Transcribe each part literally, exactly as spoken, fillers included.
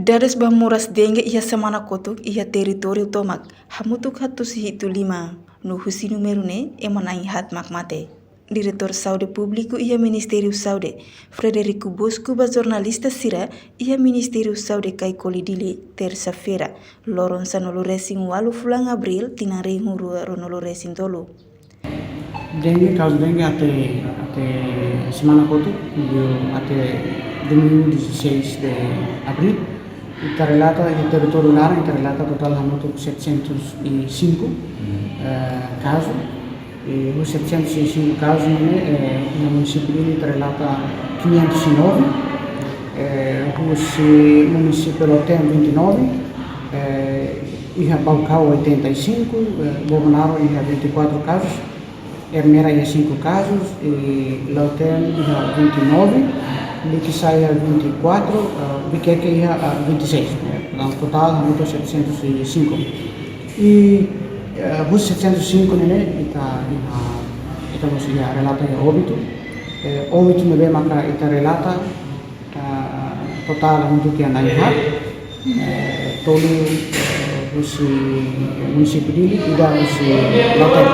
Dadus ba moras dengue iha semana kotuk iha territóriu tomak hamutuk hatus hitu lima, no husi númeru ne'e ema na'in haat mak mate. Diretór Saúde Públiku iha Ministériu Saúde, Frederico Bosco, ba jornalista sira iha Ministériu Saúde Caicoli, Dili, tersa-feira, loron sanulu resin ualu fulan Abríl, tinan rihun rua ruanulu resin tolu. Dengue, kazu dengue até, até semana kotuk, até domingu dezasseis de abril, ita relata, iha territóriu laran, ita relata totál hamutuk setecentos e cinco, eh, kazu. E husi setecentos e cinco kazu ne'e, eh, iha munisípiu Dili ita relata quinhentos e nove, eh, husi munisípiu Lautém vinte e nove, eh, iha Baucau oitenta e cinco, eh, Bobonaro iha vinte e quatro kazus, Ermera iha cinco kazus, e Lautém iha vinte e nove, Likisá iha vinte e quatro, eh, Viqueque iha, eh, vinte e seis, eh, portantu, totál hamutuk setecentos e cinco. E, eh, husi setecentos e cinco ne'e, ita, ita, ita mós iha relata iha óbitu. Eh, óbitu ne'ebé maka ita relata, ah, totál hamutuk iha na'in haat, eh, tolu, eh, husi munisípiu Dili, ida husi Lautém.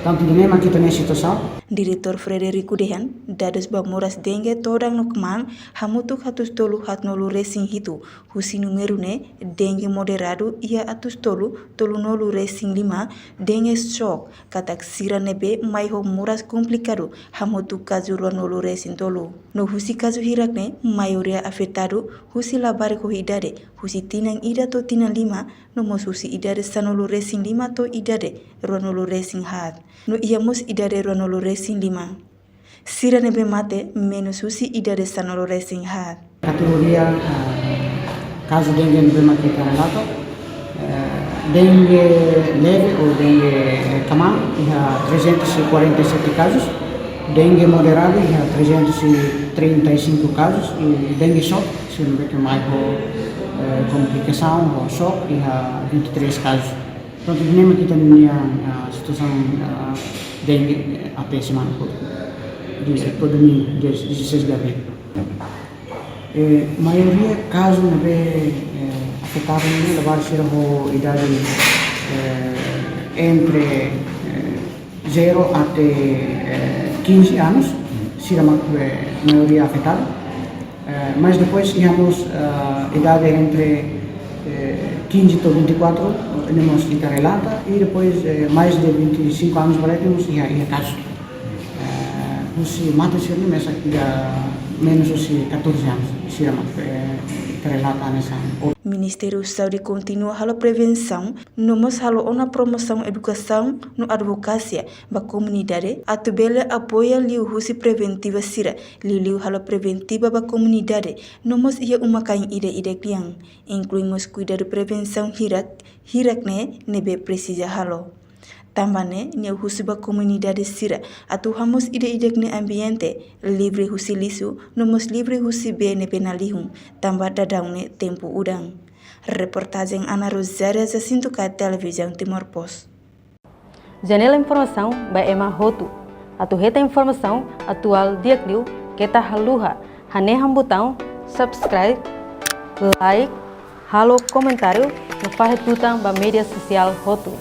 Portantu, ida-ne'e mak ita-nia situasaun. Diretór Frederico dehan, dadus ba moras dengue todan no kmaan hamutuk hatus tolu haatnulu resin hitu, husi númeru ne'e dengue moderadu iha hatus tolu tolunulu resin lima, dengue xoke, katak sira ne'ebé mai ho moras komplikadu hamutuk kazu ruanulu resin tolu. No husi kazu hirak ne'e, maioria afetadu husi labarik ho idade husi tinan ida to'o tinan lima, no mós husi idade sanulu resin lima to'o idade ruanulu resin haat. No iha mós idade ruanulu resin lima. Sira ne'ebé mate menus husi idade sanulu resin haat. Kategoria, ah, kazu dengue ne'ebé mak ita relata, eh, dengue leve ou dengue, eh, kmaan, iha trezentos e quarenta e sete kazus, dengue moderadu iha trezentos e trinta e cinco kazus, e dengue xoke, sira ne'ebé ke mai ho, eh, komplikasaun, ho xoke, iha vinte e três kazus. Portantu, ida-ne'e mak ita-nia, ah, situasaun, ah, dengue, eh, até semana kotuk. Dia, to'o domingu, dia dezasseis de abril. Eh, maioria kazu ne'ebé, eh, afetadu ne'e labarik sira ho idade, eh, entre, eh, zero até, eh, quinze anos, sira mak, eh, maioria afetadu. Eh, mas depois iha mós, ah, idade entre, eh, quinze to'o vinte e quatro, ne'e mós ita relata, e depois, eh, mais de vinte e cinco anos para aí temos iha, iha kazu. Eh, husi mate sira-ne'e mesak iha menus husi catorze anos, sira mak, eh, ita relata hanesan. Ministériu Saúde kontinua halo prevensaun, no mós halo ona promosaun edukasaun no advokasia ba komunidade atu bele apoia liuhusi preventiva sira, liuliu halo preventiva ba komunidade, no mós iha uma-kain ida-idak nian, inklui mós kuidadu prevensaun hirak, hirak ne'e ne'ebé presiza halo. Tanba ne'e, nia husu ba komunidade sira atu hamoos ida-idak nia ambiente livre husi lixu, no mós livre husi bee ne'ebé nalihun, tanba daudaun ne'e tempu udan. Reportajen Ana Rosária, Jacinto Caetano, Televizaun Timor Post. Janela informasaun ba ema hotu. Atu hetan informasaun atuál di'ak liu, keta haluha hanehan butaun subscribe, like, halo komentáriu, no fahe tutan ba média sosiál hotu.